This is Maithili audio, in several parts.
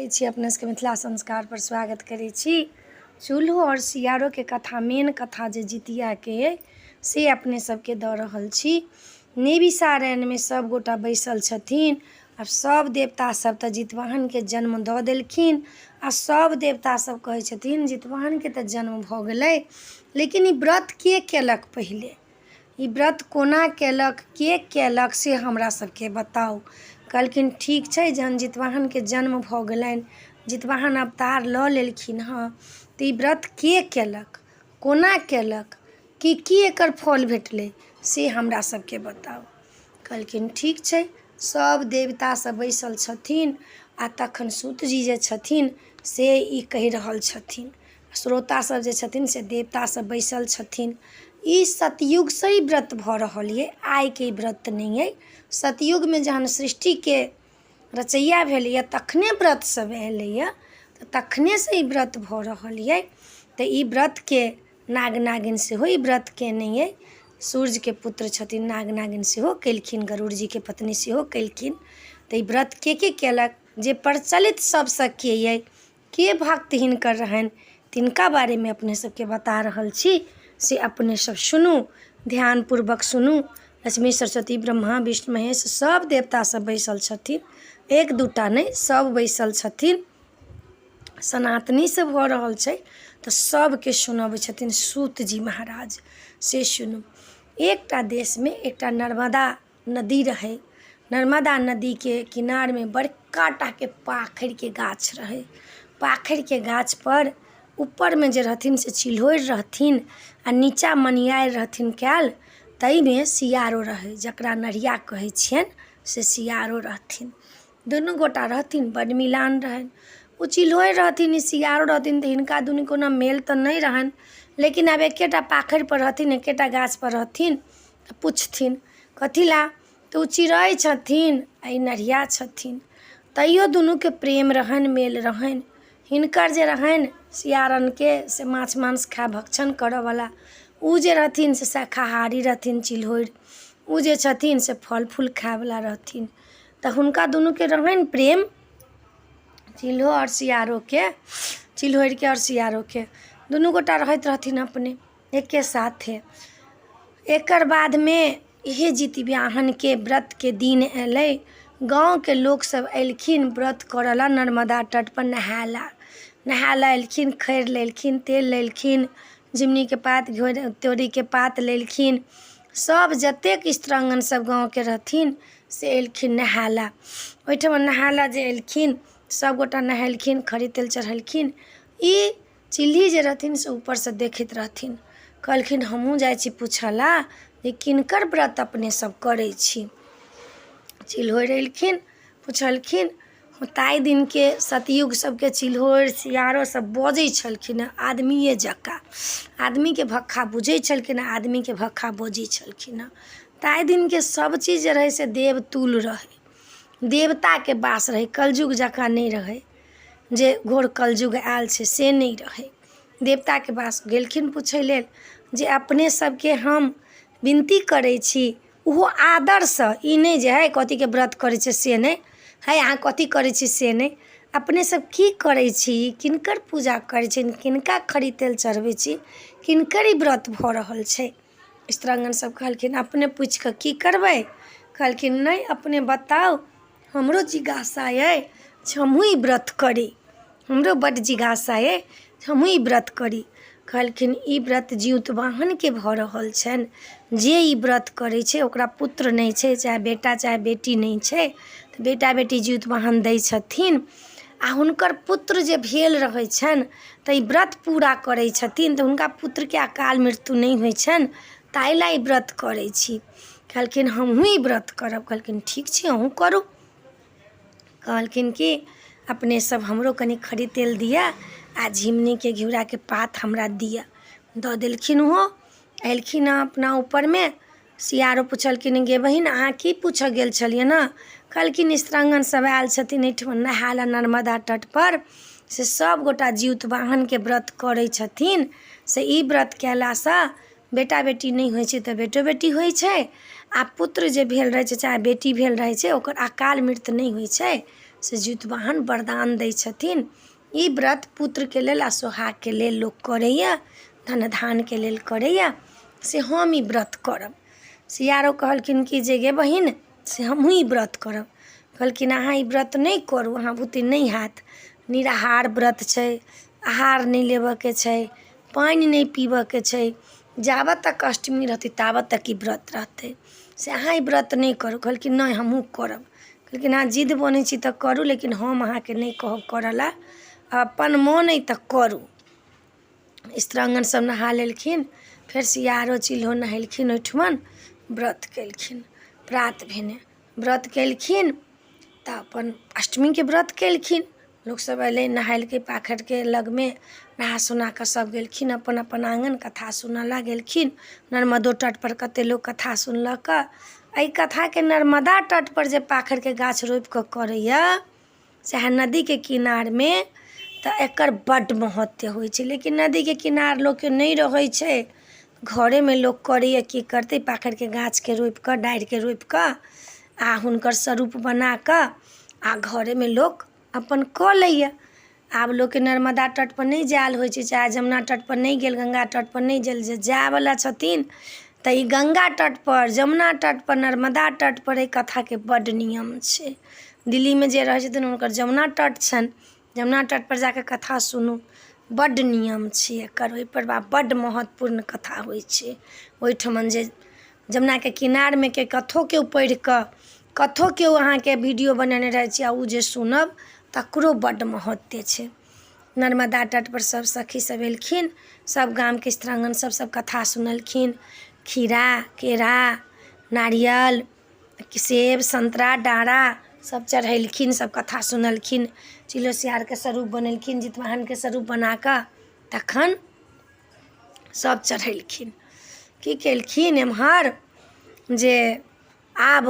करै छी अपने सबके मिथिला संस्कारपर स्वागत करै छी। चूल्हो आओर सियारोके कथा, मेन कथा जे जितियाके अइ से अपने सबके दऽ रहल छी। नेविसारायणमे सब गोटा बैसल छथिन। आब सब देवता सब तऽ जितवाहनके जन्म दऽ देलखिन आ सब देवता सब कहै छथिन जितवाहनके तऽ जन्म भऽ गेलै, लेकिन ई व्रत के केलक पहिले, ई व्रत कोना केलक, के केलक से हमरा सबके बताउ। कहलखिन ठीक छै, जहन जितवाहनके जन्म भऽ गेलनि, जितवाहन अवतार लऽ लेलखिन हँ, तऽ ई व्रत के केलक, कोना केलक, की की एकर फल भेटलै से हमरा सबके बताउ। कहलखिन ठीक छै। सब देवता सब बैसल छथिन आ तखन सूतजी जे छथिन से ई कहि रहल छथिन, श्रोता सब जे छथिन से देवता सब बैसल छथिन। ई सतयुगसँ ई व्रत भऽ रहल यऽ, आइके ई व्रत नहि अइ। सतयुगमे जहन सृष्टिके रचैया भेलैए तखने व्रत सब एलैए, तऽ तखनेसँ ई व्रत भऽ रहल यऽ। तऽ ई व्रतके नाग नागिन सेहो ई व्रत कयने अइ। सूर्यके पुत्र छथिन नाग नागिन, सेहो केलखिन, गरुड़ जीके पत्नी सेहो केलखिन। तऽ ई व्रत के के कयलक, जे प्रचलित सबसँ के अइ, के भक्त हिनकर रहनि, तिनका बारेमे अपने सबके बता रहल छी, से अपने सब सुनू, ध्यानपूर्वक सुनू। लक्ष्मी, सरस्वती, ब्रह्मा, विष्णु, महेश सब देवता सब बैसल छथिन, एक दू टा नहि, सब बैसल छथिन। सनातनीसँ भऽ रहल छै तऽ सबके सुनबै छथिन सूत जी महाराज, से सुनू। एकटा देशमे एकटा नर्मदा नदी रहै। नर्मदा नदीके किनारमे बड़का टाके पाखरिके गाछ रहै। पाखरिके गाछपर ऊपरमे जे रहथिन से चिल्होरि रहथिन आ नीचाँ मनिआरि रहथिन कयल, ताहिमे सियारो रहै, जकरा नढ़िया कहै छियनि से सियारो रहथिन। दुनू गोटा रहथिन, बड्ड मिलान रहनि। ओ चिल्होरि रहथिन, ई सियारो रहथिन, तऽ हिनका दुनूके ओना मेल तऽ नहि रहनि, लेकिन आब एकेटा पाखरिपर रहथिन, एकेटा गाछपर रहथिन, तऽ पुछथिन कथी लए तऽ ओ चिड़ै छथिन आ ई नढ़िया छथिन, तैयो दुनूके प्रेम रहनि, मेल रहनि। हिनकर जे रहनि सियारनके से माछ मांस खाय भक्षण करयवला, ओ जे रहथिन से शाकाहारी रहथिन चिल्होरि, ओ जे छथिन से फल फूल खायवला रहथिन। तऽ हुनका दुनूके रहनि प्रेम, चिल्हो आओर सियारोके, चिल्होरिके आओर सियारोके। दुनू गोटा रहैत रहथिन अपने एके साथे। एकर बादमे इएह जितवाहनके व्रतके दिन अयलै। गाँवके लोकसभ अयलखिन व्रत करय लए नर्मदा तटपर नहाय लए। नहाय लए अयलखिन, खैर लेलखिन, तेल लेलखिन, झिङ्गुनीके पात, तोरीके पात लेलखिन। सभ जतेक स्त्रांगण सभ गाँवके रहथिन से अयलखिन नहाय लए। ओहिठमा नहाय लए जे अयलखिन सभगोटा नहेलखिन, खरी तेल चढ़ेलखिन। ई चिल्ही जे रहथिन से ऊपरसँ देखैत रहथिन। कहलखिन हमहूँ जाइ छी पूछऽ लए जे किनकर व्रत अपने सब करै छी। चिल्होरि अयलखिन, पुछलखिन। ताहि दिनके सतयुग सबके चिल्होरि सियारो सब बजै छलखिन हँ आदमिये जकाँ, आदमीके भक्खा बुझै छलखिन हँ, आदमीके भक्खा बजै छलखिन हँ। ताहि दिनके सब चीज जे रहै से देवतुल रहै, देवताके वास रहै, कलयुग जकाँ नहि रहै जे घोर कलयुग आयल छै से नहि रहै। देवताके वास गेलखिन पुछै लेल जे अपने सबके हम विनती करै छी, ओहो आदरसँ, ई नहि जे हइ कथीके व्रत करै छियै से नहि, हइ अहाँ कथी करै छी से नहि, अपने सब की करै छी, किनकर पूजा करै छी, किनका खरी तेल चढ़बै छी, किनकर ई व्रत भऽ रहल छै। स्त्रांगण सब कहलखिन अपने पूछि कऽ की करबै। कहलखिन नहि, अपने बताउ, हमरो जिज्ञासा अइ जे हमहूँ ई व्रत करी, हमरो बड्ड जिज्ञासा अइ जे हमहूँ ई व्रत करी। कहलखिन ई व्रत जिउतवाहनके भऽ रहल छनि। जे ई व्रत करै छै ओकरा पुत्र नहि छै, चाहे बेटा चाहे बेटी नहि छै, तऽ बेटा बेटी जिउतवाहन दै छथिन। आ हुनकर पुत्र जे भेल रहै छनि तऽ ई व्रत पूरा करै छथिन तऽ हुनका पुत्रके अकाल मृत्यु नहि होइ छनि, ताहि लए ई व्रत करै छी। कहलखिन हमहूँ ई व्रत करब। कहलखिन ठीक छै, अहूँ करू। कहलखिन कि अपने सब हमरो कनि खरी तेल दिअ आ झिङ्गुनीके घिउराके पात हमरा दिअ। दऽ देलखिन ओहो। अयलखिन हँ अपना ऊपरमे। सियारो पुछलखिन गे बहिन, अहाँ की पूछऽ गेल छलियै ने? कहलखिन स्त्रांगण सब आयल छथिन एहिठमा नहाय लए नर्मदा तटपर, से सब गोटा जिउतवाहनके व्रत करै छथिन, से ई व्रत कयलासँ बेटा बेटी नहि होइ छै तऽ बेटो बेटी होइ छै, आ पुत्र जे भेल रहै छै चाहे बेटी भेल रहै छै ओकर अकाल मृत्यु नहि होइ छै, से जितवाहन वरदान दै छथिन। ई व्रत पुत्रके लेल आ सोहागके लेल लोक करैए, धन धानके लेल करैए, से हम ई व्रत करब। सियारो कहलखिन कि जे गे बहिन, से हमहूँ ई व्रत करब। कहलखिन अहाँ ई व्रत नहि करू, अहाँ बुते नहि हैत। निराहार व्रत छै, आहार नहि लेबऽके छै, पानि नहि पीबऽके छै। जाबत तक अष्टमी रहतै ताबत तक ई व्रत रहतै, से अहाँ ई व्रत नहि करू। कहलखिन नहि, हमहूँ करब। कहलखिन अहाँ जिद बन्है छी तऽ करू, लेकिन हम अहाँके नहि कहब करऽ लए, अपन मोन अइ तऽ करू। स्त्रांगण सब नहा लेलखिन, फेर सियारो चिल्हो नहेलखिन, ओहिठमन व्रत केलखिन। प्रात भेने व्रत केलखिन तऽ अपन अष्टमीके व्रत केलखिन। लोक सब अयलै, नहेलकै, पाखरिके लगमे नहा सोना कऽ सब गेलखिन अपन अपन आङ्गन, कथा सुनऽ लए गेलखिन। नर्मदो तटपर कते लोक कथा सुनलक। एहि कथाके नर्मदा तटपर जे पाखरिके गाछ रोपि कऽ करैए, चाहे नदीके किनारमे, तऽ एकर बड्ड महत्व होइ छै। लेकिन नदीके किनार लोकके नहि रहै छै, घरेमे लोक करैए। की करतै? पाखरिके गाछके रोपि कऽ, डारिके रोपि कऽ आ हुनकर स्वरूप बना कऽ आ घरेमे लोक अपन कऽ लैए। आब लोकके नर्मदा तटपर नहि जायल होइ छै, चाहे जमुना तटपर नहि गेल, गङ्गा तटपर नहि गेल। जे जायवला छथिन तऽ ई गङ्गा तटपर, जमुना तटपर, नर्मदा तटपर एहि कथाके बड्ड नियम छै। दिल्लीमे जे रहै छथिन हुनकर जमुना तट छनि, जमुना तटपर जा कऽ कथा सुनू। बड्ड नियम छै एकर। ओहिपर बड्ड महत्वपूर्ण कथा होइ छै। ओहिठमन जे जमुनाके किनारमे के कथो केओ पढ़ि कऽ, कथो केओ अहाँके वीडियो बनेने रहै छै आ ओ जे सुनब, तकरो बड्ड महत्व छै। नर्मदा तटपर सब सखी सब एलखिन, सब गामके स्त्रांगण सब, सब कथा सुनलखिन। खीरा, केरा, नारियल, सेब, संतरा, डारा सब चढ़ेलखिन, सब कथा सुनलखिन। चिलो सियारके स्वरूप बनेलखिन, जितवाहनके स्वरूप बना कऽ तखन सब चढ़ेलखिन। की केलखिन एम्हर जे आब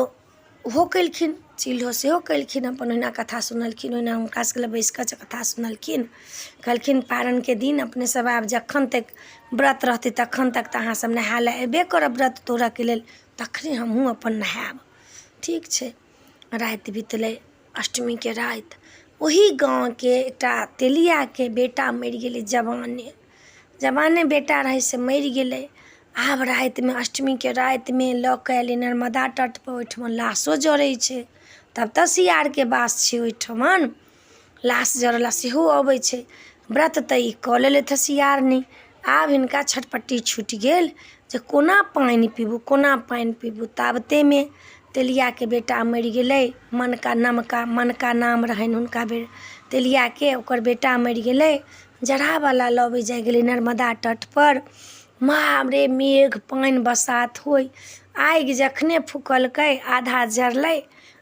ओहो केलखिन, चिल्हो सेहो केलखिन, अपन ओहिना कथा सुनलखिन, ओहिना हुनका सबके लग बैसि कऽ कथा सुनलखिन। कहलखिन पारनके दिन अपने सब आब जखन तक व्रत रहतै तखन तक तऽ अहाँ सब नहाय लए अयबे करब व्रत तोड़ऽके लेल, तखने हमहूँ अपन नहायब। ठीक छै। राति बितलै अष्टमीके राति। ओही गाँवके एकटा तेलियाके बेटा मरि गेलै। जवाने जवाने बेटा रहै, से मरि गेलै। आब रातिमे, अष्टमीके रातिमे लऽ कऽ अयलै नर्मदा तटपर। ओहिठमा लाशो जरै छै, तब तऽ सियारके वास छै। ओहिठमन लाश जरला सेहो अबै छै। व्रत तऽ ई कऽ लेलथि सियारनी। आब हिनका छटपट्टी छुटि गेल जे कोना पानि पीबू, कोना पानि पीबू? ताबतेमे तेलियाके बेटा मरि गेलै। मनका नमका मनका नाम रहनि हुनका बे तेलियाके, ओकर बेटा मरि गेलै। जरावला लबै जाइ गेलै नर्मदा तटपर। बाप रे, मेघ पानि बसात होइ, आगि जखने फुकलकै, आधा जरलै,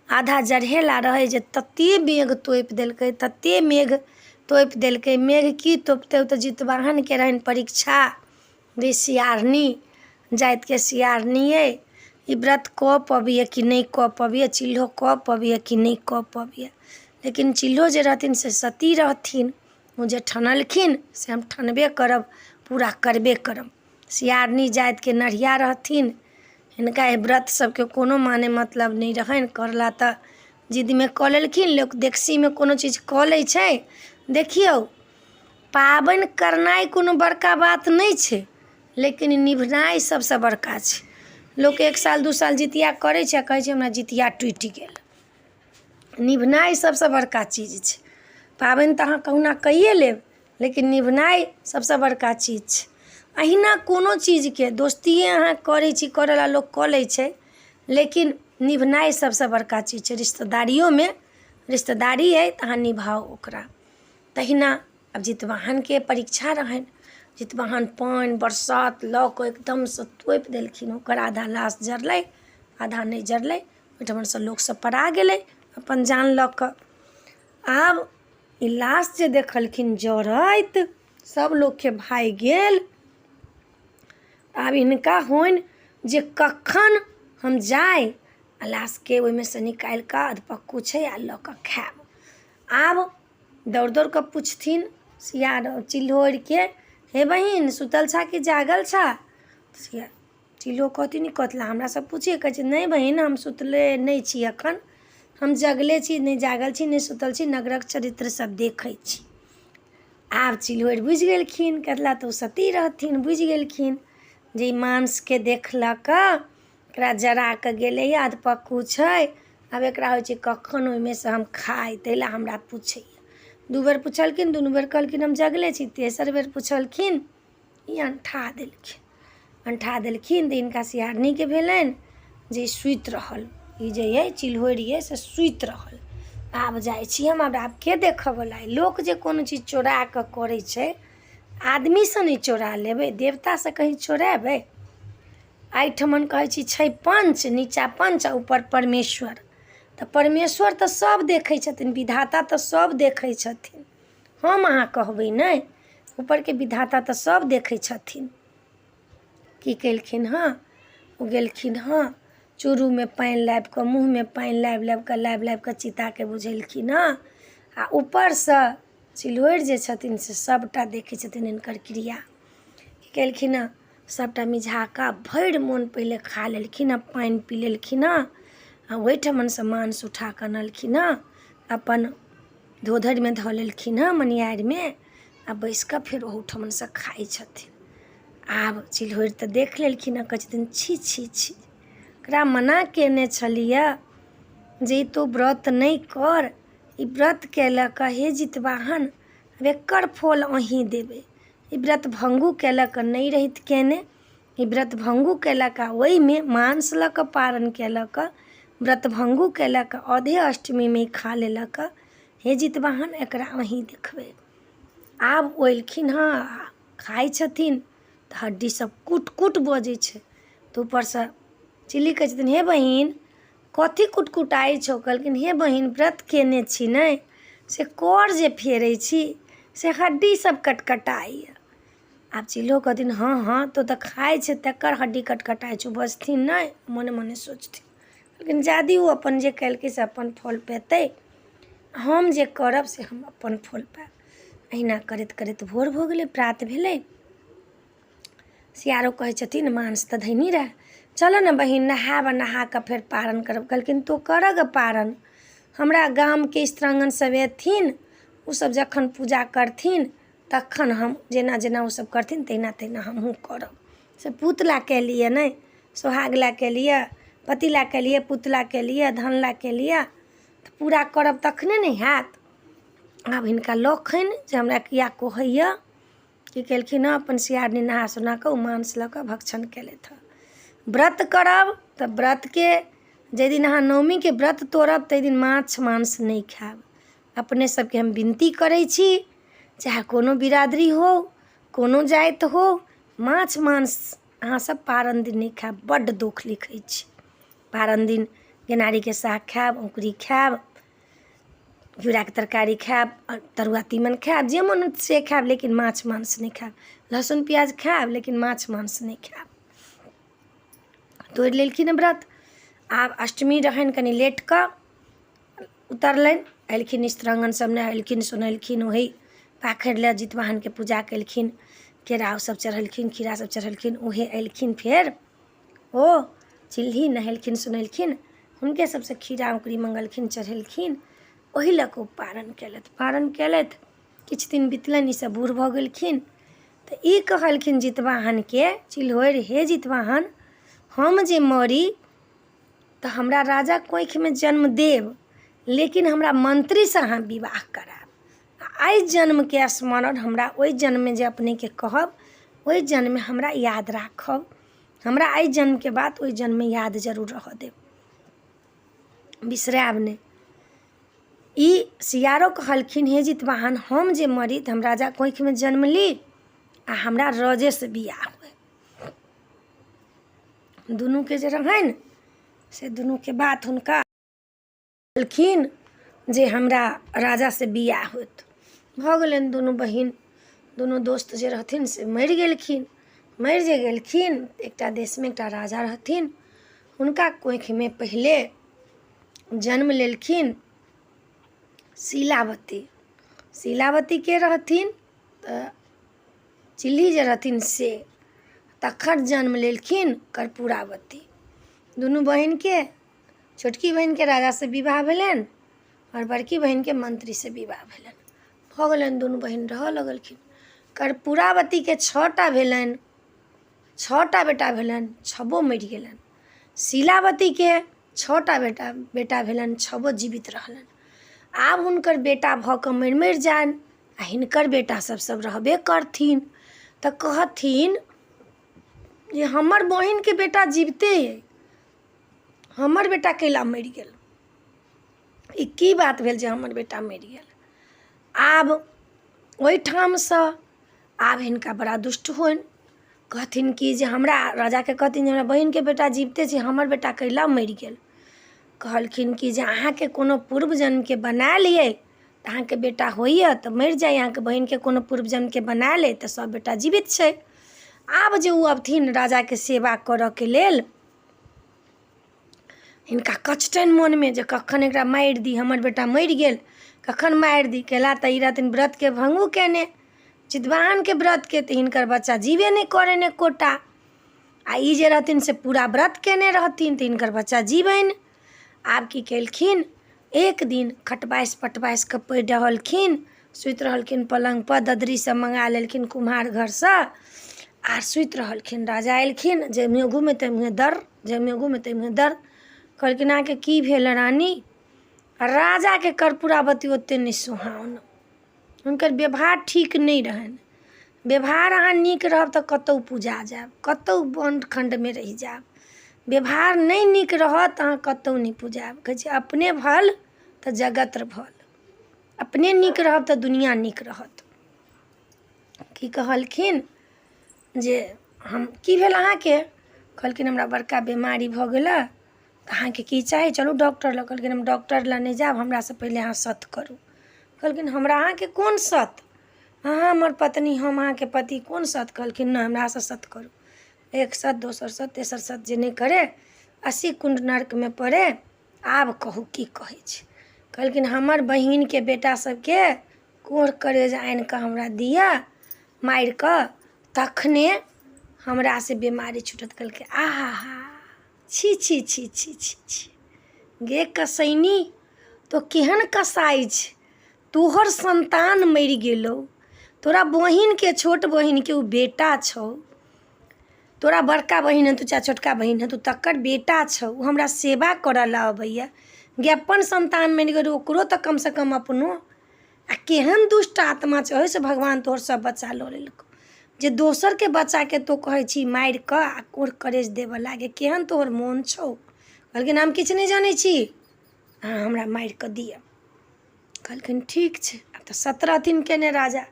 आधा जरहेला रहै जे ततेक मेघ तोपि देलकै, ततेक मेघ तोपि देलकै। मेघ की तोपतै? ओ तऽ जितवाहनके रहनि परीक्षा जे सियारनी जातिके सियारनी अइ, ई व्रत कऽ पबैए कि नहि कऽ पबैए, चिल्हो कऽ पबैए कि नहि कऽ पबैए। लेकिन चिल्हो जे रहथिन से सती रहथिन। ओ जे ठनलखिन से हम ठनबे करब, पूरा करबे करब। सियारनी जातिके नढ़िया रहथिन। हिनका एहि व्रत सबके कोनो माने मतलब नहि रहनि। करला तऽ जिदमे कऽ लेलखिन। लोक देखसीमे कोनो चीज कऽ लै छै। देखियौ, पाबनि करनाइ कोनो बड़का बात नहि छै, लेकिन निभनाइ सबसँ बड़का छै। लोक एक साल दू साल जितिया करै छै आ कहै छै हमरा जितिया टूटि गेल। निभनाइ सबसँ बड़का चीज छै। पाबनि तऽ अहाँ कहुना कैये लेब, लेकिन निभनाइ सबसँ बड़का चीज छै। अहिना कोनो चीजके दोस्तिये अहाँ करै छी, करऽवला लोक कऽ लै छै, लेकिन निभनाइ सबसँ बड़का चीज छै। रिश्तेदारियोमे रिश्तेदारी अइ तऽ अहाँ निभाउ ओकरा। तहिना आब जितवाहनके परीक्षा रहनि। जितवाहन पानि बरसात लऽ कऽ एकदमसँ तोपि देलखिन। ओकर आधा लाश जरलै, आधा नहि जरलै। ओहिठमनसँ लोकसभ पड़ा गेलै अपन जान लऽ कऽ। आब ई लाश जे देखलखिन जरैत, सभ लोकके भागि गेल। आब हिनका होइन जे कखन हम जाइ आ लाशके ओहिमे सँ निकालि कऽ अधपक्कू छै आ लऽ कऽ खायब। आब दौड़ दौड़ कऽ पुछथिन सियार चिल्होरिके, हे बहिन, सुतल छह कि जागल छह? सिया चिल्हो कहथिन, कथी लए हमरा सब पूछै? कहै छै, नहि बहिन, हम सुतले नहि छी एखन, हम जगले छी नहि जागल छी नहि सुतल छी, नगरक चरित्र सब देखै छी। आब चिल्होरि बुझि गेलखिन, कथिला तऽ ओ सती रहथिन, बुझि गेलखिन जे ई मांसके देखलक, एकरा जरा कऽ गेलैए, अधपक्कू छै। आब एकरा होइ छै कखन ओहिमे सँ हम खाइ, ताहि लए हमरा पुछैए। दू बेर पुछलखिन, दुनू बेर कहलखिन हम जगले छी। तेसर बेर पुछलखिन, ई अनठा देलखिन। अनठा देलखिन तऽ हिनका सियारनीके भेलनि जे ई सुति रहल, ई जे अइ चिल्होरि अइ से सुति रहल। आब जाइ छी हम, आब के देखऽवला अइ? लोक जे कोनो चीज चोरा कऽ करै छै, आदमीसँ नहि चोरा लेबै, देवतासँ कहीँ चोरेबै? एहिठमन कहै छी छै पञ्च, नीचाँ पञ्च आ ऊपर परमेश्वर। तऽ परमेश्वर तऽ सभ देखै छथिन, विधाता तऽ सभ देखै छथिन। हम अहाँ कहबै नहि, ऊपरके विधाता तऽ सभ देखै छथिन। की केलखिन हँ, ओ गेलखिन हँ, चूरूमे पानि लाबि कऽ, मुँहमे पानि लाबि लाबि कऽ, लाबि लाबि कऽ चिताके बुझेलखिन हँ। आ ऊपरसँ चिल्होरि जे छथिन से सभटा देखै छथिन हिनकर क्रिया। की केलखिन हँ, सभटा मिझा कऽ भरि मोन पहिले खा लेलखिन हँ, पानि पी लेलखिन हँ आ ओहिठमनसँ मांस उठा कऽ अनलखिन हँ, अपन धोधरिमे धऽ लेलखिन हँ, मनिआरिमे, आ बैसि कऽ फेर ओहूठमनसँ खाइ छथिन। आब चिल्होरि तऽ देख लेलखिन हँ, कहै छथिन छी छी छी, एकरा मना कयने छलियै जे ई तू व्रत नहि कर, ई व्रत कयलक। हे जितवाहन, आब एकर फल अहीँ देबै। ई व्रत भङ्गो कयलक, नहि रहित कयने ई व्रत भङ्गो कयलक आ ओहिमे मांस लऽ कऽ पारण कयलक, व्रत भङ्गो कयलक, अधे अष्टमीमे ई खा लेलक। हे जितवाहन, एकरा अहीँ देखबै। आब ओ अयलखिन हँ, खाइ छथिन तऽ हड्डीसभ कुट कुट बजै छै। तऽ ऊपरसँ चिल्ली कहै छथिन, हे बहिन, कथी कुटकुटाइ छौ? कहलखिन, हे बहिन, व्रत कयने छी ने, से कर जे फेरै छी से हड्डीसभ कटकटाइए। आब चिल्लो कहथिन, हँ हँ, तोँ तऽ खाइ छै तकर हड्डी कटकटाइ छौ। बजथिन नहि, मने मने सोचथिन। लेकिन जादे ओ अपन जे केलकै से अपन फल पेतै, हम जे करब से हम अपन फल पायब। अहिना करैत करैत भोर भऽ गेलै, प्रात भेलै। सियारो कहै छथिन, मांस तऽ धयने रहए, चलऽ ने बहिन, नहायब आ नहा कऽ फेर पारण करब। कहलखिन, तोँ करऽ गऽ पारण, हमरा गामके स्त्रांगण सभ अयथिन, ओसभ जखन पूजा करथिन तखन हम जेना जेना ओसभ करथिन तहिना तहिना हमहूँ करब। से पूत लए केलियै नहि, सोहाग लए केलियै, पति लए केलियै, पूत लए केलियै, धन लए केलियै, तऽ पूरा करब तखने ने हैत। आब हिनका लखनि जे हमरा किया कहैए। की केलखिन हँ, अपन सियारनी नहा सोना कऽ ओ मांस लऽ कऽ भक्षण केलथि हँ। व्रत करब तऽ व्रतके जाहि दिन अहाँ नवमीके व्रत तोड़ब ताहि दिन माछ मांस नहि खायब। अपने सबके हम विनती करै छी, चाहे कोनो बिरादरी हो, कोनो जाति हो, माछ मांस अहाँ सब पारन दिन नहि खायब, बड्ड दुःख लिखै छी। पारन दिन गेनहारीके साग खायब, औंकुरी खायब, घिउराके तरकारी खायब, तरुआ तीमन खायब, जे मोन होयत से खायब, लेकिन माछ मांस नहि खायब। लहसुन प्याज खायब लेकिन माछ मांस नहि खायब। तोड़ि लेलखिन व्रत। आब अष्टमी रहनि, कनि लेटकऽ उतरलनि। अयलखिन स्त्रांगण सब नहेलखिन सोनेलखिन, ओही पाखरि लए जितवाहनके पूजा केलखिन, केराउ सब चढ़ेलखिन, खीरा सब चढ़ेलखिन। उहे अयलखिन फेर ओ चिल्ही, नहेलखिन सोनेलखिन, हुनके सबसँ खीरा औंकुरी मङ्गलखिन, चढ़ेलखिन, ओही लऽ कऽ ओ पारण केलथि। पारण केलथि, किछु दिन बितलनि, ईसब बूढ़ भऽ गेलखिन तऽ ई कहलखिन जितवाहनके चिल्होरि, हे जितवाहन, हम जे मरी तऽ हमरा राजा कोखिमे जन्म देब, लेकिन हमरा मन्त्रीसँ अहाँ विवाह करायब आ एहि जन्मके स्मरण हमरा ओहि जन्ममे जे अपनेके कहब ओहि जन्ममे हमरा याद राखब। हमरा एहि जन्मके बात ओहि जन्ममे याद जरूर रहऽ देब, बिसरायब नहि। ई सियारो कहलखिन, हे जितवाहन, हम जे मरी तऽ हम राजा कोखिमे जन्म ली आ हमरा रजेसँ बियाह होय। दुनूके जे रहनि से दुनूके बात हुनका कहलखिन जे हमरा राजासँ बियाह होयत। भऽ गेलनि दुनू बहिन, दुनू दोस्त जे रहथिन से मरि गेलखिन। मरि जे गेलखिन, एकटा देशमे एकटा राजा रहथिन, हुनका कोखिमे पहिले जन्म लेलखिन शीलावती। शीलावती के रहथिन? तऽ चिल्ही जे रहथिन से। तखन जन्म लेलखिन कर्पूरावती। दुनू बहिनके छोटकी बहिनके राजासँ विवाह भेलनि आओर बड़की बहिनके मन्त्रीसँ विवाह भेलनि। भऽ गेलनि, दुनू बहिन रहऽ लगलखिन। कर्पूरावतीके 6 टा भेलनि, 6 टा बेटा भेलनि, छबो मरि गेलनि। शीलावतीके 6 टा बेटा बेटा भेलनि, छबो जीवित रहलनि। आब हुनकर बेटा भऽ कऽ मरि मरि जानि आ हिनकर बेटा सब सब रहबे करथिन, तऽ कहथिन जे हमर बहिनके बेटा जीविते अइ, हमर बेटा कैला मरि गेल? ई की बात भेल जे हमर बेटा मरि गेल? आब ओहिठामसँ आब हिनका बड़ा दुष्ट होइन। कहथिन कि जे हमरा राजाके कहथिन जे हमरा बहिनके बेटा जीविते छै, हमर बेटा कैला मरि गेल? कहलखिन कि जे अहाँके कोनो पूर्व जन्मके बनायल अइ तऽ अहाँके बेटा होइए तऽ मरि जाइए, अहाँके बहिनके कोनो पूर्व जन्मके बनायल अइ तऽ सभ बेटा जीवित छै। आब जे ओ अबथिन राजाके सेवा करऽके लेल, हिनका कचटनि मोनमे जे कखन एकरा मारि दी, हमर बेटा मरि गेल, कखन मारि दी। कयला तऽ ई रहथिन व्रतके भङ्गो कयने, जितवाहनके व्रतके, तऽ हिनकर बच्चा जीबे नहि करनि एकोटा। आ ई जे रहथिन से पूरा व्रत कयने रहथिन, तऽ हिनकर बच्चा जीबनि। आब की केलखिन, एक दिन खटबासि पटबासि कऽ पड़ि रहलखिन, सुति रहलखिन पलङ्गपर। ददरी सब मङ्गा लेलखिन कुम्हार घरसँ आर सुति रहलखिन। राजा एलखिन, जाहि मुँहे घूमे ताहि मुँहे दर्र, जाहि मुँहे घूमे ताहि मुँहे दर्र। कहलखिन, अहाँके की भेल रानी? आ राजाके कर्पूरावती ओतेक नहि सोहाओन, हुनकर व्यवहार ठीक नहि रहनि। व्यवहार अहाँ नीक रहब तऽ कतहु पुजा जायब, कतहु वन खण्डमे रहि जायब। व्यवहार नहि नीक रहत तऽ अहाँ कतहु नहि पुजायब। कहै छै, अपने भल तऽ जगत भल। अपने नीक रहब तऽ दुनिआँ नीक रहत। की कहलखिन जे हम की भेल अहाँके? कहलखिन, हमरा बड़का बेमारी भऽ गेलए, तऽ अहाँके की चाही? चलू डॉक्टर लग। कहलखिन, हम डॉक्टर लग नहि जायब, हमरासँ पहिले अहाँ सत्य करू। कहलखिन, हमरा अहाँके कोन सत्य? अहाँ हमर पत्नी, हम अहाँके पति, कोन सत्य? कहलखिन, नहि, हमरासँ सत्य करू। एक सत्य, दोसर सत्य, तेसर सत्य जे नहि करे, 80 कुण्ड नर्कमे पड़े। आब कहू की कहै छी? कहलखिन, हमर बहिनके बेटा सबके कोढ़ करेज आनि कऽ हमरा दिअ मारि कऽ, तखने हमरा से बीमारी छूटत। कहलकै, आहा हा, छी छी छी छी छी छी, गे कसैनी, तो केहन कसाइ छै? तोहर सन्तान मरि गेलौ, तोरा बहिनके, छोट बहिनके ओ बेटा छौ, तोरा बड़का बहिन हेतौ चाहे छोटका बहिन हेतौ, तकर बेटा छौ, ओ हमरा सेवा करऽ लए अबैए। गे, अपन सन्तान मरि गेलौ, ओकरो तऽ कमसँ कम अपनो। आ केहन दुष्ट आत्मा छै, ओहिसँ भगवान तोहर सब बच्चा लऽ लेलकौ जे दोसरके बच्चाके तोँ कहै छी मारि कऽ आ कोढ़ करेज देबऽ लागे। केहन तोहर मोन छौ? कहलखिन, हम किछु नहि जनै छी, अहाँ हमरा मारि कऽ दिअ। कहलखिन, ठीक छै। आब तऽ 17 दिन केने राजा,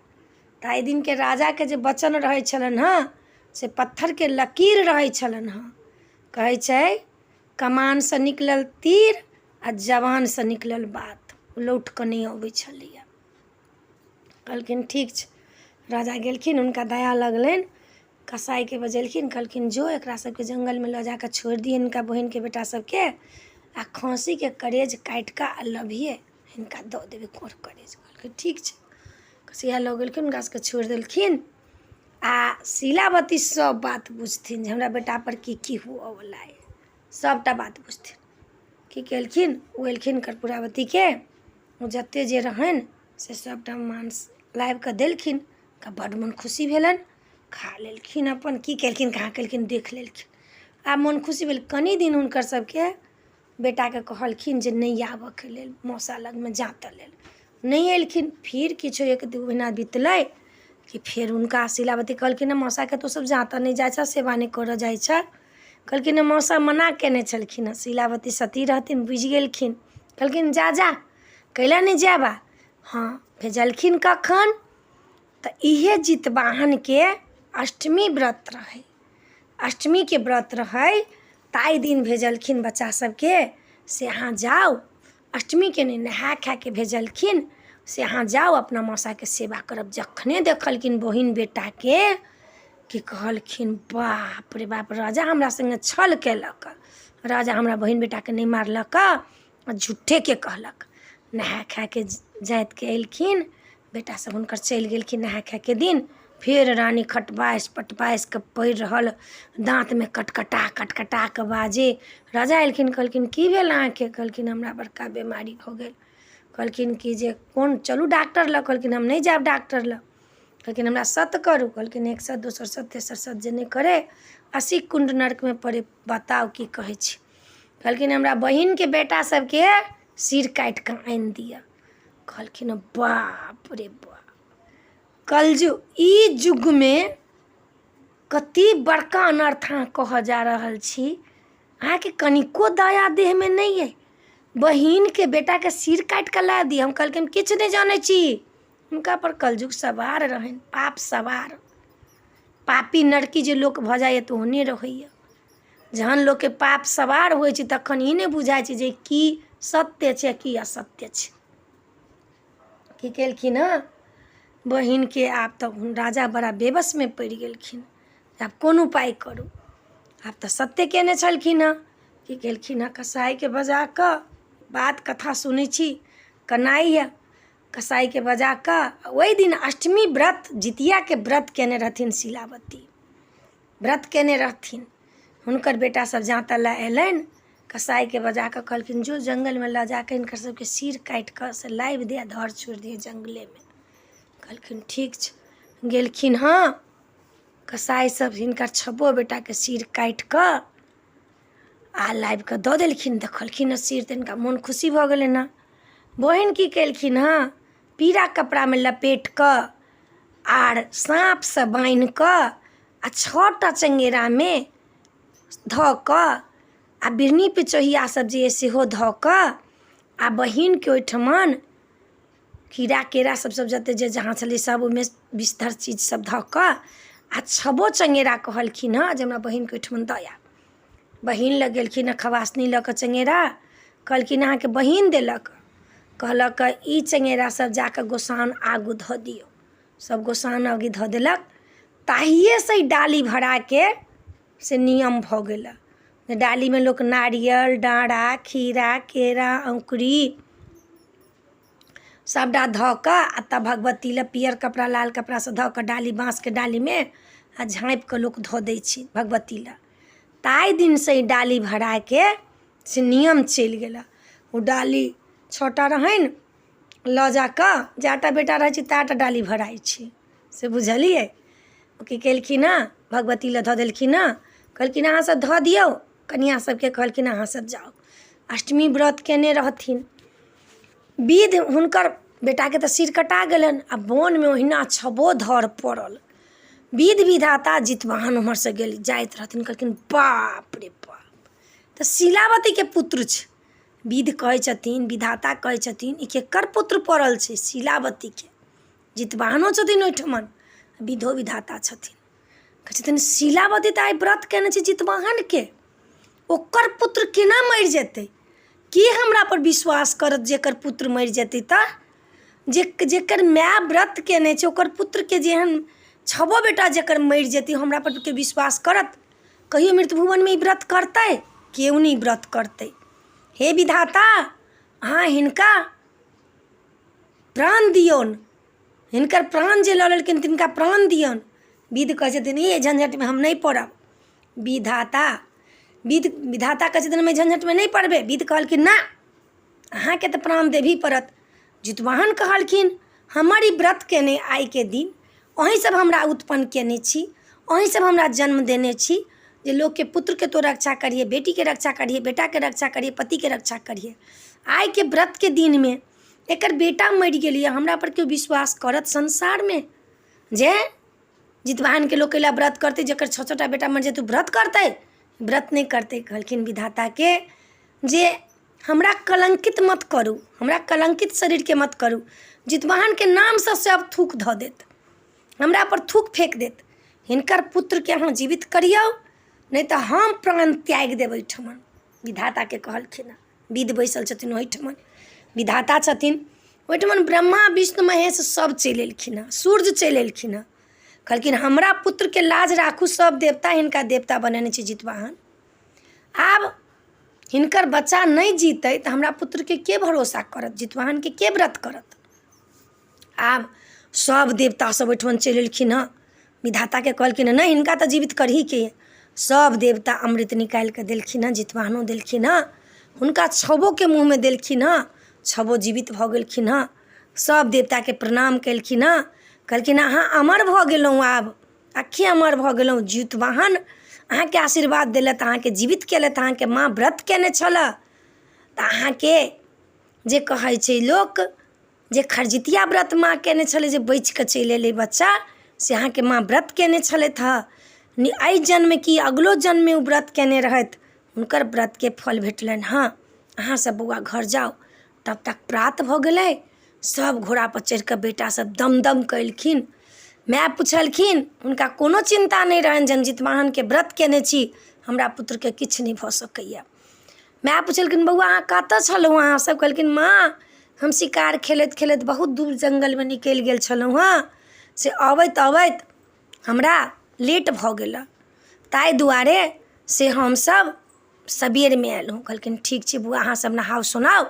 ताहि दिनके राजाके जे वचन रहै छलनि हँ से पत्थरके लकीर रहै छलनि हँ। कहै छै, कमानसँ निकलल तीर आ जबानसँ निकलल बात लौट कऽ नहि अबै छलैए। कहलखिन, ठीक छै। राजा गेलखिन, हुनका दया लगलनि, कसाइके बजेलखिन, कहलखिन, जो एकरा सबके जङ्गलमे लऽ जाकऽ छोड़ि दिहन हिनका बहिनके बेटा सबके, आ खस्सीके करेज काटि कऽ आ लबिहे, हिनका दऽ देबै कोढ़ करेज। कहलकै, ठीक छै। कसैया लऽ गेलखिन, हुनका सबके छोड़ि देलखिन। आ शीलावती सब बात बुझथिन जे हमरा बेटापर की की हुअवला अइ, सबटा बात बुझथिन। की केलखिन, ओ एलखिन कर्पूरावतीके, ओ जते जे रहनि से सबटा मांस लाबि कऽ देलखिन। हुनका बड्ड मोन खुशी भेलनि, खा लेलखिन अपन। की केलखिन, कहाँ केलखिन, देख लेलखिन। आब मोन खुशी भेल। कनि दिन हुनकर सबके बेटाके कहलखिन जे नहि आबऽके लेल मौसा लगमे जाँतऽ लेल, नहि एलखिन। फिर किछु 1-2 महीना बितलै कि फेर हुनका शीलावती कहलखिन, मौसाके तू सब जाँतऽ नहि जाइ छऽ, सेवा नहि करऽ जाइ छऽ? कहलखिन, मौसा मना केने छलखिन हँ। शीलावती सती रहथिन, बुझि गेलखिन। कहलखिन, जा जा, कैला नहि जायब? हँ, भेजलखिन। कखन तऽ इहे जितवाहनके अष्टमी व्रत रहै, अष्टमीके व्रत रहै, ताहि दिन भेजलखिन बच्चा सबके से अहाँ जाउ। अष्टमीके नहि, नहाय खायके भेजलखिन से अहाँ जाउ, अपना मौसाके सेवा करब। जखने देखलखिन बहिन बेटाके कि कहलखिन, बाप रे बाप, राजा हमरा सङ्गे छल केलक, राजा हमरा बहिन बेटाके नहि मारलक आ झूठेके कहलक। नहाय खायके जातिके एलखिन, बेटा सब हुनकर चलि गेलखिन। नहाय खायके दिन फेर रानी खटबासि पटबासि कऽ पड़ि रहल, दाँतमे कटकटा कटकटा कऽ बाजे। राजा एलखिन, कहलखिन की भेल अहाँके? कहलखिन हमरा बड़का बेमारी भऽ गेल। कहलखिन कि जे कोन चलू डॉक्टर लग। कहलखिन हम नहि जायब डॉक्टर लग। कहलखिन हमरा सत्य करू। कहलखिन एक सत्य, दोसर सत्य, तेसर सत्य जे नहि करे 80 कुण्ड नरकमे पड़े। बताउ की कहै छी? कहलखिन हमरा बहिनके बेटा सबके सिर काटि कऽ आनि दिअ। कहलखिन बाप रे बाप, कलयुग ई युगमे कते बड़का अनर्थ अहाँ कहऽ जा रहल छी। अहाँके कनिको दया देहमे नहि अइ। बहिनके बेटाके सिर काटि कऽ ला दिअ। हम कहलकै हम किछु नहि जानै छी। हुनकापर कलयुग सवार रहनि, पाप सवार। पापी नरकी जे लोक भऽ जाइए तऽ ओहने रहैए। जहन लोकके पाप सवार होइ छै तखन ई नहि बुझाइ छै जे की सत्य छै की असत्य छै। की केलखिन हँ बहिनके? आब तऽ राजा बड़ा बेबसमे पड़ि गेलखिन। आब कोन उपाय करू? आब तऽ सत्य केने छलखिन हँ। की केलखिन हँ? कसाइके बजा कऽ बात कथा सुनै छी कनाइए। कसाइके बजा कऽ ओहि दिन अष्टमी व्रत, जितियाके व्रत केने रहथिन शीलावती, व्रत केने रहथिन। हुनकर बेटा सब जाँता लए अयलनि। कसाइके बजा कऽ कहलखिन जो जङ्गलमे लऽ जा कऽ हिनकर सबके सिर काटि कऽ से लाबि दे आ धर छोड़ि दिहे जङ्गलेमे। कहलखिन ठीक छै। गेलखिन हँ कसाइ सब हिनकर छबो बेटाके सिर काटि कऽ आ लाबि कऽ दऽ देलखिन। देखलखिन हँ सिर तऽ हिनका मोन खुशी भऽ गेलनि हँ। बहिन की केलखिन हँ? पीरा कपड़ामे लपेटि कऽ आर साँपसँ बान्हि कऽ आ 6 टा चङ्गेरामे धऽ कऽ आ बिढ़नी पिचोहिया सब जे अइ सेहो धऽ कऽ आ बहिनके ओहिठमन कीड़ा केरा सब सब जते जे जहाँ छलै सब ओहिमे विषधर चीज सब धऽ कऽ आ छबो चङ्गेरा कहलखिन हँ जे हमरा बहिनके ओहिठमन दऽ आयब। बहिन लग गेलखिन हँ खबासनी लऽ कऽ चङ्गेरा। कहलखिन अहाँके बहिन देलक। कहलक ई चङ्गेरा सब जाकऽ गोसाउन आगू धऽ दियौ। सब गोसाउन आगू धऽ देलक। ताहिएसँ ई डाली भराके से नियम भऽ गेल। डालीमे लोक नारियल, डाँरा, खीरा, केरा, अँकुरी सबटा धऽ कऽ आओर तब भगवती लए पीयर कपड़ा लाल कपड़ासँ धऽ कऽ डाली बाँसके डालीमे आओर झाँपिकऽ लोक धऽ दै छै भगवती लए। ताहि दिनसँ ई डाली भराके से नियम चलि गेल। ओ डाली 6 टा रहनि लऽ जाकऽ जएटा बेटा रहै छै तएटा डाली भराइ छै, से बुझलियै? ओ की केलखिन हँ? भगवती लए धऽ देलखिन हँ। कहलखिन अहाँ सब धऽ दियौ। कनिआ सबके कहलखिन अहाँ सब जाउ। अष्टमी व्रत केने रहथिन विध। हुनकर बेटाके तऽ सिर कटा गेलनि आ वनमे ओहिना छबो धर पड़ल। विध विधाता जितवाहन ओम्हरसँ गेल जाइत रहथिन। कहलखिन बाप रे बाप, तऽ शीलावतीके पुत्र छै। विध कहै छथिन, विधाता कहै छथिन ई केकर पुत्र पड़ल छै? शीलावतीके। जितवाहनो छथिन ओहिठमन, विधो विधाता छथिन। कहै छथिन शीलावती तऽ आइ व्रत केने छै जितवाहनके, ओकर पुत्र केना मरि जेतै? के हमरापर विश्वास करत जेकर पुत्र मरि जेतै? तऽ जे जकर माय व्रत केने छै ओकर पुत्रके जेहन छबो बेटा जकर मरि जेतै, हमरापर केओ विश्वास करत? कहियो मृत्यु भुवनमे ई व्रत करतै? केओ नहि व्रत करतै। हे विधाता, अहाँ हिनका प्राण दियौन। हिनकर प्राण जे लऽ लेलखिन तिनका प्राण दियौन। विध कहै छथिन ई झंझटमे हम नहि पड़ब। विधाता विध विधाता कहै छथिन हम एहि झंझटमे नहि पड़बै। विध कहलखिन ना, अहाँके तऽ प्राण देबही पड़त। जितवाहन कहलखिन हमर ई व्रत केने आइके दिन अहीँसभ हमरा उत्पन्न कयने छी, अहीँसभ हमरा जन्म देने छी जे लोकके पुत्रके तो रक्षा करिहे, बेटीके रक्षा करिहे, बेटाके रक्षा करिहे, पतिके रक्षा करिहे। आइके व्रतके दिनमे एकर बेटा मरि गेल यऽ, हमरापर केओ विश्वास करत संसारमे? जे जितवाहनके लोक कैला व्रत करतै? जकर 6 6 टा बेटा मरि जेतै ओ व्रत करतै? व्रत नहि करतै। कहलखिन विधाताके जे हमरा कलङ्कित मत करू, हमरा कलङ्कित शरीरके मत करू। जितवाहनके नामसँ सब थूक धऽ देत, हमरापर थूक फेक देत। हिनकर पुत्रके अहाँ जीवित करियौ, नहि तऽ हम प्राण त्यागि देब एहिठमन। विधाताके कहलखिन हँ। विध बैसल छथिन ओहिठमन, विधाता छथिन ओहिठमन, ब्रह्मा विष्णु महेश सब चलि एलखिन हँ, सूर्य चलि एलखिन हँ। कहलखिन हमरा पुत्रके लाज राखू। सब देवता हिनका देवता बनेने छै जितवाहन। आब हिनकर बच्चा नहि जीतै तऽ हमरा पुत्रके के भरोसा करत? जितवाहनके के व्रत करत? आब सब देवता सब ओहिठमन चलि एलखिन हँ। विधाताके कहलखिन नहि हिनका तऽ जीवित करहीके अइ सभ देवता अमृत निकालि कऽ देलखिन हँ जितवाहनो देलखिन हँ हुनका छबोके मुँहमे देलखिन हँ छबो जीवित भऽ गेलखिन हँ सभ देवताके प्रणाम केलखिन हँ कहलखिन अहाँ अमर भऽ गेलहुँ आब अखी अमर भऽ गेलहुँ जितवाहन अहाँके आशीर्वाद देलथि अहाँके जीवित केलथि अहाँके माँ व्रत केने छलऽ तऽ अहाँके जे कहै छै लोक जे खरजितिया व्रत माँ केने छलै जे बचि कऽ चलि अयलै बच्चा से अहाँके माँ व्रत केने छलथि हँ एहि जन्म की अगिलो जन्ममे ओ व्रत केने रहथि हुनकर व्रतके फल भेटलनि हँ अहाँ सब बौआ घर जाउ तब तक प्रात भऽ गेलै सब घोड़ापर चढ़ि कऽ बेटा सब दम दम कयलखिन माय पुछलखिन हुनका कोनो चिन्ता नहि रहनि जे हम जितवाहनके व्रत केने छी हमरा पुत्रके किछु नहि भऽ सकैए माय पुछलखिन बौआ अहाँ कतऽ छलहुँ अहाँ सब कहलखिन माँ हम शिकार खेलैत खेलैत बहुत दूर जङ्गलमे निकलि गेल छलहुँ हँ से अबैत अबैत हमरा लेट भऽ गेल ताहि दुआरे से हमसब सबेरमे अयलहुँ कहलखिन ठीक छै बौआ अहाँ सब नहाउ सोनाउ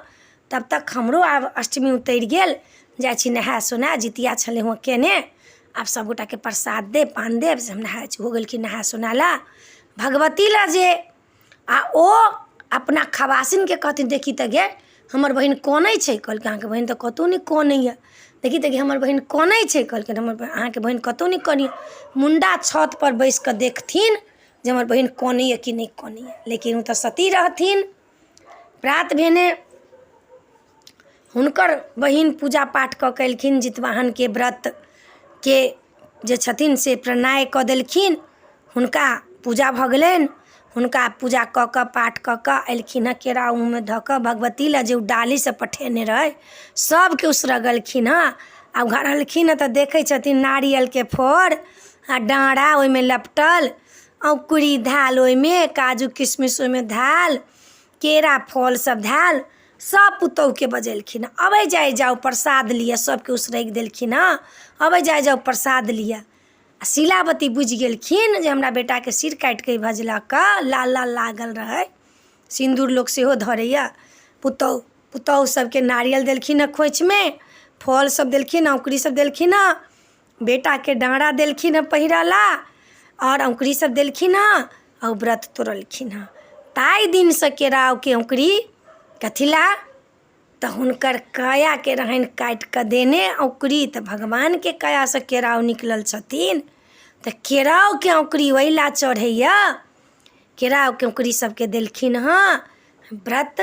तब तक हमरो आब अष्टमी उतरि गेल जाइ छी नहाय सोनाय जितिया छलै हँ केने आब सब गोटाके प्रसाद देब पान देब से हम नहाय छी हो गेलखिन नहाय सोनाय लए भगवती लए जे आ ओ अपना खबासिनके कहथिन देखी तऽ गे हमर बहिन कनै छै कहलकै अहाँके बहिन तऽ कतहु नहि कनैए देखी तऽ गे हमर बहिन कनै छै कहलकै हमर अहाँके बहिन कतहु नहि कनैए मुण्डा छतपर बैसि कऽ देखथिन जे हमर बहिन कनैए कि नहि कनैए लेकिन ओ तऽ सती रहथिन प्रात भेने हुनकर बहिन पूजा पाठ कऽ कऽ अयलखिन जितवाहनके व्रतके जे छथिन से प्रणय कऽ देलखिन हुनका पूजा भऽ गेलनि हुनका पूजा कऽ कऽ पाठ कऽ कऽ अयलखिन हँ केराउ मुँहमे धऽ कऽ भगवती लए जे ओ डालीसँ पठेने रहै सभके उसरगलखिन हँ आ उघारलखिन हँ तऽ देखै छथिन नारियलके फोड़ आ डाँरा ओहिमे लपटल औँकुरी धयल ओहिमे काजू किशमिश ओहिमे धयल केरा फल सब धयल सब पुतहुके बजेलखिन हँ अबै जाइ जाउ प्रसाद लिअ सबके उसरगि देलखिन हँ अबै जाइ जाउ प्रसाद लिअ आ शीलावती बुझि गेलखिन जे हमरा बेटाके सिर काटि कऽ ई भजलक लाल लाल लागल रहै सिन्दूर लोक सेहो धरैए पुतहु पुतहु सबके नारियल देलखिन हँ खोँइछमे फल सब देलखिन औँकुरी सब देलखिन हँ बेटाके डाँरा देलखिन हँ पहिरऽ लए आओर औँकुरी सब देलखिन हँ आओर व्रत तोड़लखिन हँ ताहि दिनसँ केराउके औँकुरी कथी लए तऽ हुनकर कायाके रहनि काटि कऽ देने औँकुरी तऽ भगवानके कायासँ केराउ निकलल छथिन तऽ केराउके औँकुरी ओहि लए चढ़ैए केराउके औँकुरी सबके देलखिन हँ व्रत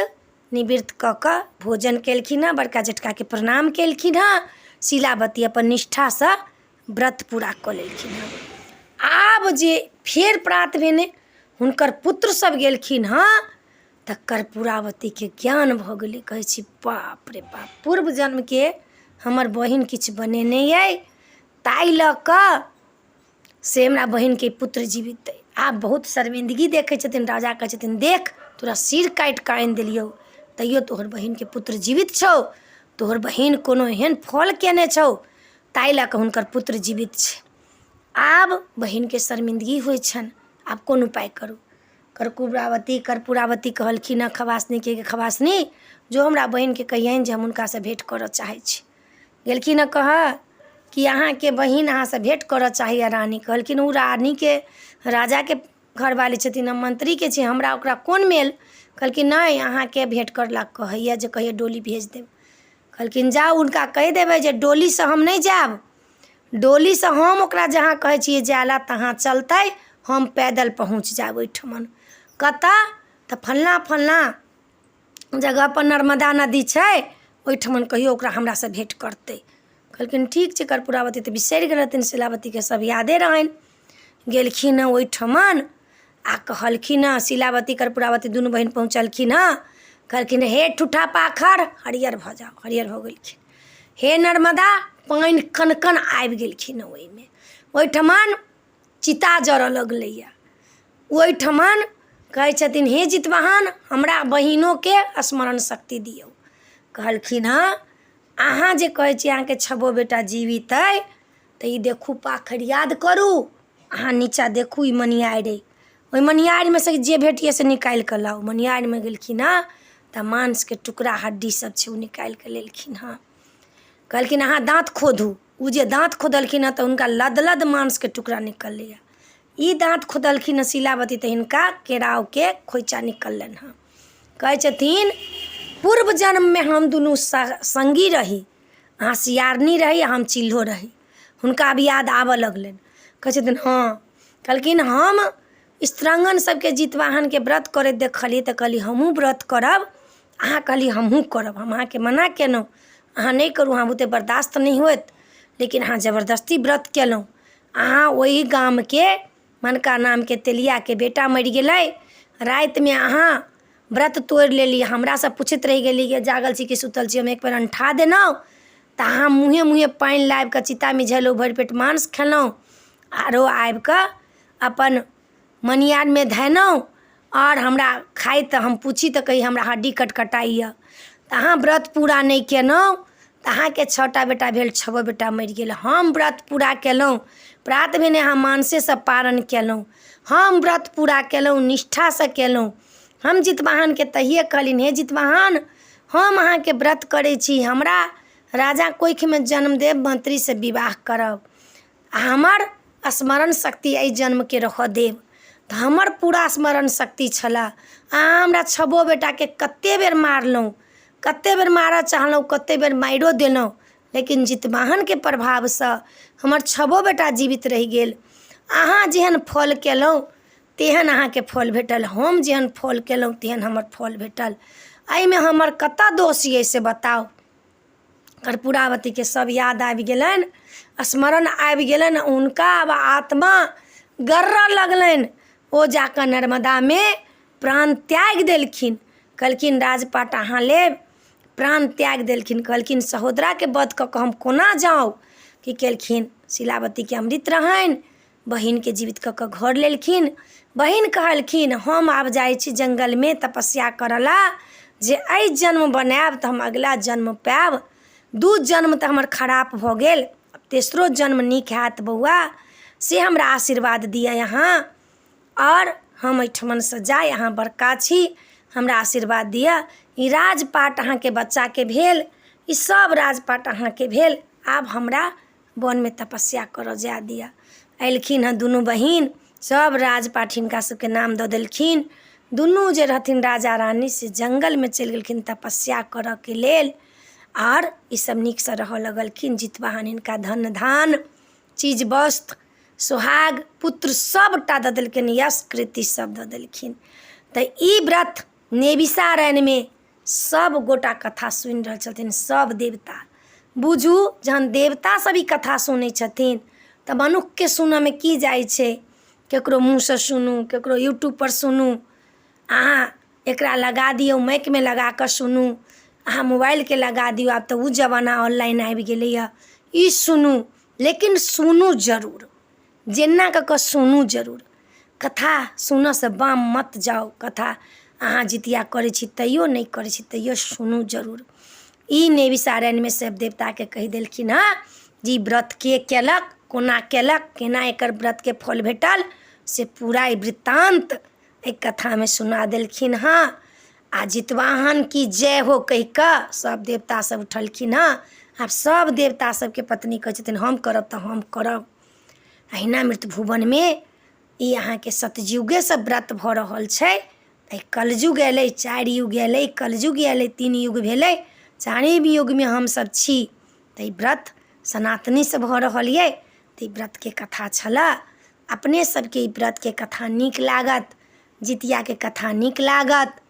निवृत्त कऽ कऽ भोजन केलखिन हँ बड़का जेठकाके प्रणाम केलखिन हँ शीलावती अपन निष्ठासँ व्रत पूरा कऽ लेलखिन हँ आब जे फेर प्रात भेने हुनकर पुत्र सब गेलखिन हँ तऽ कर्पूरावतीके ज्ञान भऽ गेलै कहै छी बाप रे बाप पूर्व जन्मके हमर बहिन किछु बनेने अइ ताहि लऽ कऽ से हमरा बहिनके पुत्र जीवित अइ आब बहुत शर्मिंदगी देखै छथिन राजा कहै छथिन देख तोरा सिर काटि कऽ आनि देलियौ तैयो तोहर बहिनके पुत्र जीवित छौ तोहर बहिन कोनो एहन फल कयने छौ ताहि लऽ कऽ हुनकर पुत्र जीवित छै आब बहिनके शर्मिंदगी होइ छनि आब कोन उपाय करू कर्पूरावती कर्पूरावती कहलखिन हँ खबासनीके गे खबासनी जो हमरा बहिनके कहियनि जे हम हुनकासँ भेँट करऽ चाहै छी गेलखिन हँ कहऽ कि अहाँके बहिन अहाँसँ भेँट करऽ चाहैए रानी कहलखिन ओ रानीके राजाके घरवाली छथिन हम मन्त्रीके छी हमरा ओकरा कोन मेल कहलखिन नहि अहाँके भेँट करऽ लए कहैए जे कहैए डोली भेज देब कहलखिन जाउ हुनका कहि देबै जे डोलीसँ हम नहि जायब डोलीसँ हम ओकरा जहाँ कहै छियै जाय लए तहाँ चलतै हम पैदल पहुँच जायब ओहिठमन कतऽ तऽ फल्लाँ फल्लाँ जगहपर नर्मदा नदी छै ओहिठमन कहियौ ओकरा हमरासँ भेँट करतै कहलखिन ठीक छै कर्पूरावती तऽ बिसरि गेल रहथिन शीलावतीके सब यादे रहनि गेलखिन हँ ओहिठमन आ कहलखिन हँ शीलावती कर्पूरावती दुनू बहिन पहुँचलखिन हँ कहलखिन हे ठूठा पाखर हरियर भऽ जाउ हरियर भऽ गेलखिन हे नर्मदा पानि कन कन आबि गेलखिन हँ ओहिमे ओहिठमन चिता जरऽ लगलैए ओहिठमन कहै छथिन हे जितवाहन हमरा बहिनोके स्मरण शक्ति दियौ कहलखिन हँ अहाँ जे कहै छी अहाँके छबो बेटा जीवित अइ तऽ ई देखू पाखरि याद करू अहाँ नीचाँ देखू ई मनिआरि अइ ओहि मनिआरिमे सँ जे भेटैए से निकालि कऽ लाउ मनिआरिमे गेलखिन हँ तऽ मांसके टुकड़ा हड्डी सब छै ओ निकालि कऽ लेलखिन हँ कहलखिन अहाँ दाँत खोधू ओ जे दाँत खोदलखिन हँ तऽ हुनका लद लद मांसके टुकड़ा निकललैए। ई दाँत खोदलखिन हँ शीलावती, तऽ हिनका केरावके खोइचा निकललनि हँ। कहै छथिन, पूर्व जन्ममे हम दुनू सङ्गी रही, अहाँ सियारनी रही, हम चिल्हो रही। हुनका आब याद आबऽ लगलनि। कहै छथिन, हँ। कहलखिन, हम स्त्रांगण सबके जितवाहनके व्रत करैत देखलियै, तऽ कहलियै हमहूँ व्रत करब। अहाँ कहलियै हमहूँ करब। हम अहाँके मना केलहुँ, अहाँ नहि करू, अहाँ बुते बर्दाश्त नहि होयत, लेकिन अहाँ जबरदस्ती व्रत केलहुँ। अहाँ ओहि गामके मनका नामके तेलियाके बेटा मरि गेलै रातिमे, अहाँ व्रत तोड़ि लेली, हमरासँ पुछैत रहि गेली जे जागल छी कि सुतल छी। हम एक बेर अनठा देलहुँ तऽ अहाँ मुँहे मुँहे पानि लाबि कऽ चिता मिझेलहुँ, भरि पेट मांस खेलहुँ, आरो आबि कऽ अपन मनिआरमे धयलहुँ आओर हमरा खाइत हम पूछी तऽ कही हमरा हड्डी कटकटाइए। तऽ अहाँ व्रत पूरा नहि केलहुँ तऽ अहाँके 6टा बेटा भेल, छओ बेटा मरि गेल। हम व्रत पूरा केलहुँ, प्रात भेने अहाँ मानसेसँ पारण केलहुँ। हम व्रत पूरा केलहुँ, निष्ठासँ केलहुँ। हम जितवाहनके तहिए कहलियनि, हे जितवाहन, हम अहाँके व्रत करै छी, हमरा राजा कोखिमे जन्म देब, मंत्रीसँ विवाह करब आ हमर स्मरण शक्ति एहि जन्मके रहऽ देब। तऽ हमर पूरा स्मरण शक्ति छलए। अहाँ हमरा छबो बेटाके कतेक बेर मारलहुँ, कतेक बेर मारऽ चाहलहुँ, कतेक बेर मारिओ देलहुँ, लेकिन जितवाहनके प्रभावसँ हमर छबो बेटा जीवित रहि गेल। अहाँ जेहन फल केलहुँ तेहन अहाँके फल भेटल, हम जेहन फल केलहुँ तेहन हमर फल भेटल। एहिमे हमर कतऽ दोष अइ से बताउ। कर्पूरावतीके सब याद आबि गेलनि, स्मरण आबि गेलनि। हुनका आब आत्मा गरऽ लगलनि। ओ जाकऽ नर्मदामे प्राण त्यागि देलखिन। कहलखिन, राजपाट अहाँ लेब। प्राण त्यागि देलखिन। कहलखिन, सहोदराके वध कऽ कऽ हम कोना जाउ? की केलखिन, शीलावतीके अमृत रहनि, बहिनके जीवित कऽ कऽ घर लेलखिन। बहिन कहलखिन, हम आब जाइ छी जङ्गलमे तपस्या करऽ लए, जे एहि जन्म बनायब तऽ हम अगिला जन्म पायब। 2 जन्म तऽ हमर खराप भऽ गेल, तेसरो जन्म नीक हैत बौआ, से हमरा आशीर्वाद दिअ अहाँ, आओर हम एहिठमनसँ जाइ, अहाँ बड़का छी, हमरा आशीर्वाद दिअ। ई राजपाट अहाँके बच्चाके भेल, ई सब राजपाट अहाँके भेल, आब हमरा वनमे तपस्या करऽ जाय दिअ। अयलखिन हँ दुनू बहिन, सब राजपाट हिनका सबके नाम दऽ देलखिन। दुनू जे रहथिन राजा रानी, से जङ्गलमे चलि गेलखिन तपस्या करऽके लेल, आओर ई सब नीकसँ रहऽ लगलखिन। जितवाहन हिनका धन धान चीज वस्त्र सोहाग पुत्र सबटा दऽ देलखिन, यश कृति सब दऽ देलखिन। तऽ ई व्रत नेविषारण्यमे सब गोटा कथा सुनि रहल छथिन, सब देवता। बुझू जहन देवता सब ई कथा सुनै छथिन तऽ मनुक्खके सुनऽमे की जाइ छै? ककरो मुँहसँ सुनू, ककरो यूट्यूबपर सुनू, अहाँ एकरा लगा दियौ, माइकमे लगा कऽ सुनू, अहाँ मोबाइलके लगा दियौ, आब तऽ ओ जमाना ऑनलाइन आबि गेलैए, ई सुनू, लेकिन सुनू जरूर, जेना कऽ कऽ सुनू जरूर। कथा सुनऽसँ बाम मत जाउ। कथा अहाँ जितिया करै छी तैयो, नहि करै छी तैयो सुनू जरूर। ई नेविषारण्यमे सब देवताके कहि देलखिन हँ जे ई व्रत के केलक, कोना केलक, केना एकर व्रतके फल भेटल, से पूरा ई वृत्तान्त एहि कथामे सुना देलखिन हँ। आ जितवाहन की जय हो कहि कऽ सब देवता सब उठलखिन हँ। आब सब देवता सबके पत्नी कहै छथिन, हम करब तऽ हम करब। अहिना मृत्यु भुवनमे ई अहाँके सतयुगेसँ व्रत भऽ रहल छै। एहि कलयुग अयलै, 4 युग अयलै, कलयुग अयलै, 3 युग भेलै, चारिम युगमे हमसभ छी। तऽ ई व्रत सनातनीसँ भऽ रहल अइ। तऽ ई व्रतके कथा छलऽ। अपने सबके ई व्रतके कथा नीक लागत, जितियाके कथा नीक लागत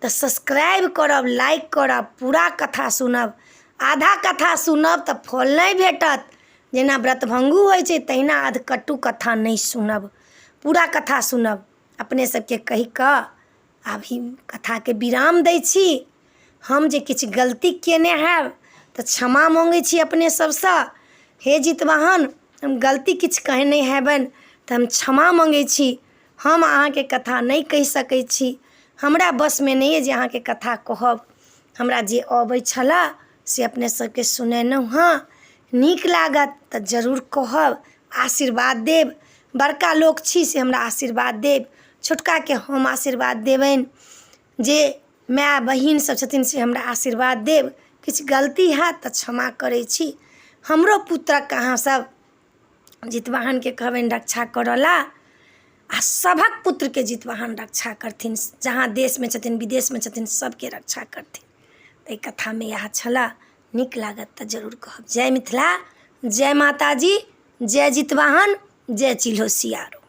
तऽ सब्सक्राइब करब, लाइक करब, पूरा कथा सुनब। आधा कथा सुनब तऽ फल नहि भेटत। जेना व्रतभङ्गू होइ छै तहिना अधकट्टू कथा नहि सुनब, पूरा कथा सुनब। अपने सबके कहि कऽ आब ही कथाके विराम दै छी। हम जे किछु गलती कयने हैब तऽ क्षमा मङ्गै छी अपने सबसँ। हे जितवाहन, हम गलती किछु कहने हेबनि तऽ हम क्षमा मङ्गै छी। हम अहाँके कथा नहि कहि सकै छी, हमरा वशमे नहि अइ जे अहाँके कथा कहब। हमरा जे अबै छलऽ से अपने सबके सुनेलहुँ हँ। नीक लागत तऽ जरूर कहब, आशीर्वाद देब। बड़का लोक छी से हमरा आशीर्वाद देब, छोटकाके हम आशीर्वाद देबनि, जे माय बहिन सब छथिन से हमरा आशीर्वाद देब। किछु गलती हैत तऽ क्षमा करै छी। हमरो पुत्रक अहाँसभ जितवाहनके कहबनि रक्षा करऽ लए आ सभक पुत्रके जितवाहन रक्षा करथिन जहाँ देशमे छथिन विदेशमे छथिन सभके रक्षा करथिन। एहि कथामे इएह छलऽ नीक लागत तऽ जरूर कहब। जय मिथिला, जय माताजी, जय जितवाहन, जय चिल्हो सियारो।